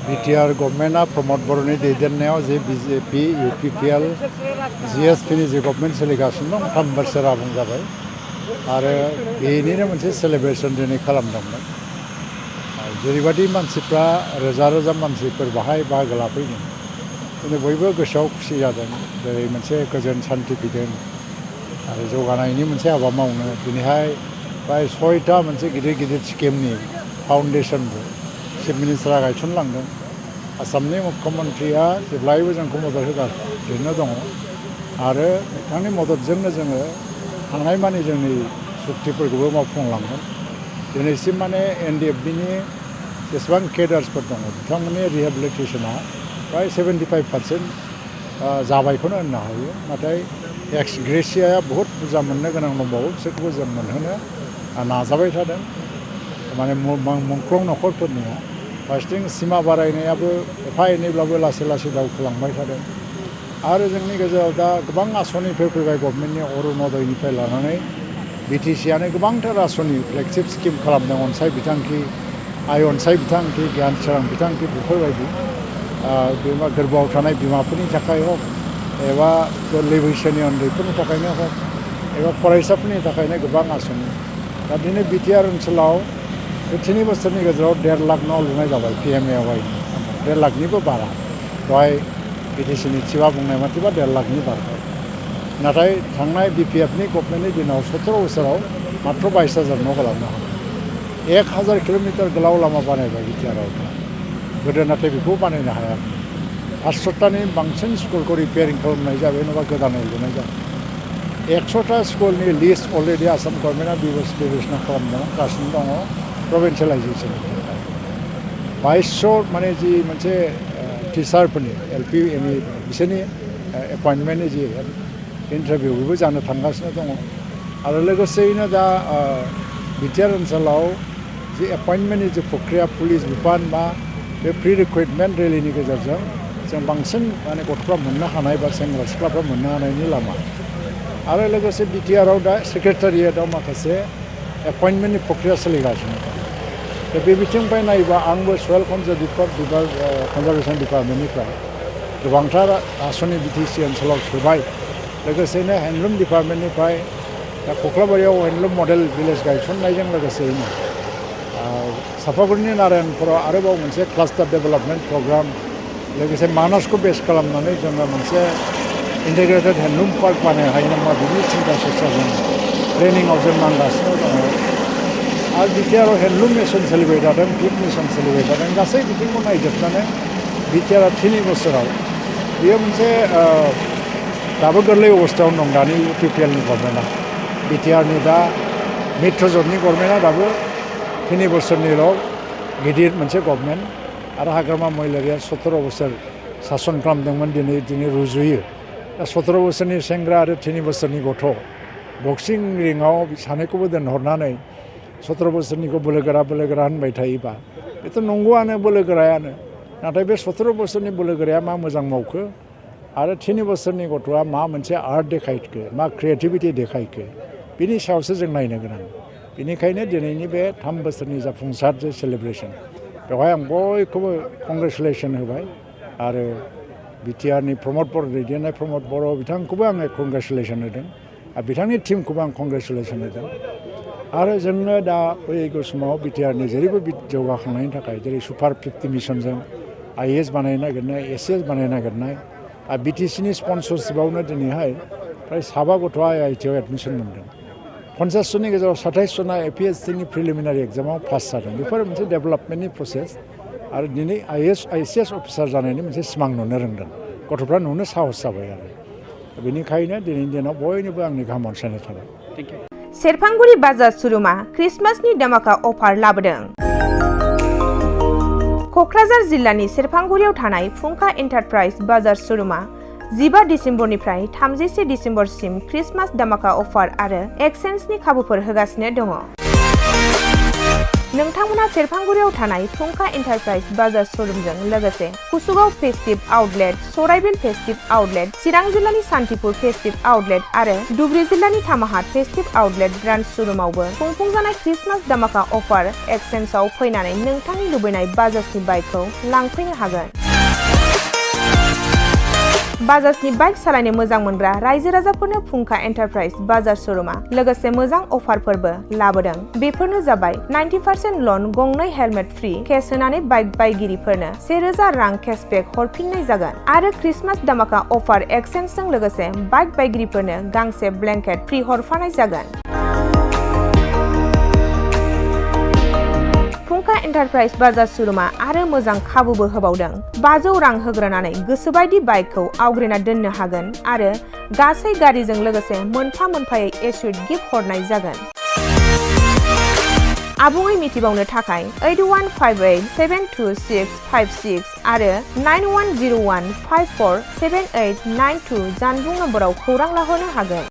BTR गभर्नमेन्टआ प्रमद बर'नि दैदेननायाव जे बिजेपि इउपिपिएल जिएसपिनि जे गभर्नमेन्ट सोलिगासिनो दं 3 बोसोर आबुं जाबाय आरो बेनिनो मोनसे सेलेब्रेसन दिनै खालामदोंमोन जेरैबायदि मानसिफ्रा रोजा रोजा मानसिफोर बाहाय बाहागो लाफैदों दिनै बयबो गोसोआव खुसि जादों जेरै मोनसे गोजोन सान्थि फैदों आरो जौगानायनि मोनसे हाबा मावनो दिनैहाय प्राय 6टा मोनसे गिदिर गिदिर स्किमनि फाउन्डेसनबो चिफ मिनिस्टारा गायसनलांदों आसामनि मुख्यमन्त्रिया जेब्लायबो जोंखौ मदद होगासिनो दङ आरो बिथांनि मददजोंनो जोङो हानायमानि जोंनि सुक्तिफोरखौबो मावफुंलांगोन दिनैसिम माने एनडिएफबिनि जेसेबां केडार्सफोर दङ बिथांमोननि रिहेबिलिटेसना प्राय 75% जाबायखौनो होननो हायो नाथाय एक्स ग्रेसियाया बहुत बुरजा मोननो गोनां दंबावो बिसोरखौबो जों मोनहोनो नाजाबाय थादों माने मुंख्लं न'खरफोरनिया फारसेथिं सिमा बारायनायाबो एफा एनैब्लाबो लासै लासै दावखोलांबाय थादों आरो जोंनि गेजेराव दा गोबां आसनिफोर फैबाय गभर्नमेन्टनि अरुनदयनिफ्राय लानानै बिटिसिआनो गोबांथार आसनि फ्लेगशिप स्किम खालामदों अनसाय बिथांखि आइ अनसाय बिथांखि गियान सोरां बिथांखि बेफोरबायदि गोरबोआव थानाय बिमाफोरनि थाखाय हक एबा गोरलै बैसोनि उन्दैफोरनि थाखायनो हक एबा फरायसाफोरनि थाखायनो गोबां आसनि दा दिनै बिटिआर ओनसोलाव बे 3 बोसोरनि गेजेराव 1.5 लाख न' लुनाय जाबाय पिएमएवाइ 1.5 लाखनिबो बारा दहाय बिटिसिनि चिफआ बुंनाय मथेबा 1.5 लाखनि बारबाय नाथाय थांनाय बिपिएफनि गभर्नमेन्टनि दिनाव 17 बोसोराव मात्र 22,000 न' खालामनो हाबाय 1000 किल'मिटार गोलाव लामा बानायबाय बिटिआराव गोदो नाथाय बेखौ बानायनो हायाखै 800टानि बांसिन स्कुलखौ रिपेयारिं खालामनाय जाबाय नङाबा गोदानै लुनाय जाबाय 100टा स्कुलनि लिस्ट अलरेडि आसाम गभर्नमेन्टआ बिबेचना खालामगासिनो दङ प्रभिन्सियेलाइजेसननि थाखाय 2200 माने जि मोनसे टिचारफोरनि एलपि एमइ बिसोरनि एपइन्टमेन्टनि जि इन्टारभिउ बेबो जानो थांगासिनो दङ आरो लोगोसेयैनो दा बिटिआर ओनसोलाव जि एपइन्टमेन्टनि जि प्रक्रिया पुलिस बिफान बा बे प्रि रिक्रुइटमेन्ट रेलिनि गेजेरजों जों बांसिन माने गथ'फ्रा मोननो हानाय बा सेंग्रा सिख्लाफ्रा मोननो हानायनि लामा आरो लोगोसे बिटिआराव दा सेक्रेटारियेटआव माखासे एपइन्टमेन्टनि प्रक्रिया सोलिगासिनो दं दा बे बिथिंनिफ्राय नायोबा आंबो सयेल कनजारभेसन डिपार्टमेन्टनिफ्राय गोबांथार आसनि बिटिसि ओनसोलाव सोबाय लोगोसेनो हेन्डलुम डिपार्टमेन्टनिफ्राय दा कख्लाबारियाव हेन्डलुम मडेल भिलेज गायसननायजों लोगोसेयैनो सापागुरिनि नारायणपुराव आरोबाव मोनसे क्लास्टार डेभेलपमेन्ट प्रग्राम लोगोसे मानासखौ बेस खालामनानै जोङो मोनसे इन्टिग्रेटेड हेन्डलुम पार्क बानायनो हायो नामा बिनि चिन्ता चर्चाजों प्लेनिंआव जों नांगासिनो दङ आरो बिटिआराव हेन्डलुम मिशन सोलिबाय थादों फिड मिशन सोलिबाय थादों गासै बिथिंखौ नायजोबनानै बिटिआरआ 3 बोसोराव बेयो मोनसे दाबो गोरलै अबस्थायावनो दं दानि इउपिपिएलनि गभर्नमेन्टआ बिटिआरनि दा मित्र ज'टनि गभर्नमेन्टआ दाबो 3 बोसोरनिल' गिदिर मोनसे गभर्नमेन्ट आरो हाग्रामा महिलारिया 17 बोसोर सासन खालामदोंमोन दिनै रुजुयो दा 17 बोसोरनि सेंग्रा आरो 3 बोसोरनि गथ' बक्सिं रिंआव सानैखौबो दोनहरनानै 17 बोसोरनिखौ बोलोगोरा होनबाय थायोबा बेथ' नंगौआनो बोलोगोरायानो नाथाय बे 17 बोसोरनि बोलोगोराया मा मोजां मावखो आरो 3 बोसोरनि गथ'आ मा मोनसे आर्ट देखायखो मा क्रिएटिभिटि देखायखो बिनि सायावसो जों नायनो गोनां बेनिखायनो दिनैनि बे 3 बोसोरनि जाफुंसार जे सेलेब्रेसन बेवहाय आं बयखौबो कंग्रेचुलेसन होबाय आरो बिटिआरनि प्रमद बर' दैदेननाय प्रमद बर' बिथांखौबो आङो कंग्रेचुलेसन होदों आरो बिथांनि टिमखौबो आं कंग्रेचुलेसन होदों आरो जोङो दा फैगौ समाव बिटिआरनि जेरैबो जौगाखांनायनि थाखाय जेरै सुपार 50 मिशनजों आइएएस बानायनो नागिरनाय एसएएस बानायनो नागिरनाय आरो बिटिसिनि स्पन्सरशिपआवनो दिनैहाय फ्राय 7 गथ'आ आइआइटिआव एडमिसन मोन्दों 50 जननि गेजेराव 27 जना एपिएससिनि प्रिलिमिनारि एग्जामाव पास जादों बेफोर मोनसे डेभेलपमेन्टनि प्रसेस आरो दिनै आइएएस अफिसार जानायनि मोनसे सिमां नुनो रोंदों गथ'फ्रा नुनो साहस जाबाय आरो बेनिखायनो दिनैनि दिनाव बयनिबो आंनि गाहाम अनसायनाय थाबाय सेरफांगुरि बाजार शोरूमआ क्रिसमासनि धमाका अफार लाबोदों क'क्राझार जिल्लानि सेरफांगुरियाव थानाय फुंखा एन्टारप्राइज बाजार शोरूमआ 15 डिसेम्बरनिफ्राय 31 डिसेम्बरसिम क्रिसमास धमाका अफार आरो एक्सचेन्जनि खाबुफोर होगासिनो दङ नोंथांमोना सेरफांगुरियाव थानाय फुंखा एन्टारप्राइज बाजार शोरूमजों लोगोसे कुसुगाव फेस्टिभ आउटलेट, सराइबिल फेस्टिभ आउटलेट, चिरां जिल्लानि सान्तिपुर फेस्टिभ आउटलेट आरो धुबुरी जिल्लानि थामाहाट फेस्टिभ आउटलेट ब्रान्च शोरूमावबो खुंफुंजानाय क्रिसमास दामाका अफार एक्सचेन्जआव फैनानै नोंथांनि लुबैनाय बाजाजनि बाइकखौ लांफैनो हागोन। बाजाजनि बाइक सालायनो मोजां मोनग्रा रायजो राजाफोरनो फुंखा एन्टारप्राइज बाजार शोरूमा लोगोसे मोजां अफारफोरबो लाबोदों। बेफोरनो जाबाय 90% लन, गंनै हेलमेट फ्रि, केस होनानै बाइक बायगिरिफोरनो 1000 रां केशबेक हरफिननाय जागोन आरो क्रिसमास दामाका अफार एक्सचेन्जजों लोगोसे बाइक बायगिरिफोरनो गांसे ब्लेंकेट फ्रि हरफानाय जागोन। फुंखा एन्टारप्राइज बाजार शोरूमा आरो मोजां खाबुबो होबावदों। 500 रां होग्रोनानै गोसोबायदि बाइकखौ आवग्रिना दोननो हागोन आरो गासै गारिजों लोगोसे मोनफा मोनफायै एसुइट गिफ्ट हरनाय जागोन। आबुङै मिथिबावनो थाखाय 8158726656 आरो 9101547892 जानबुं नम्बराव खौरां लाहरनो हागोन।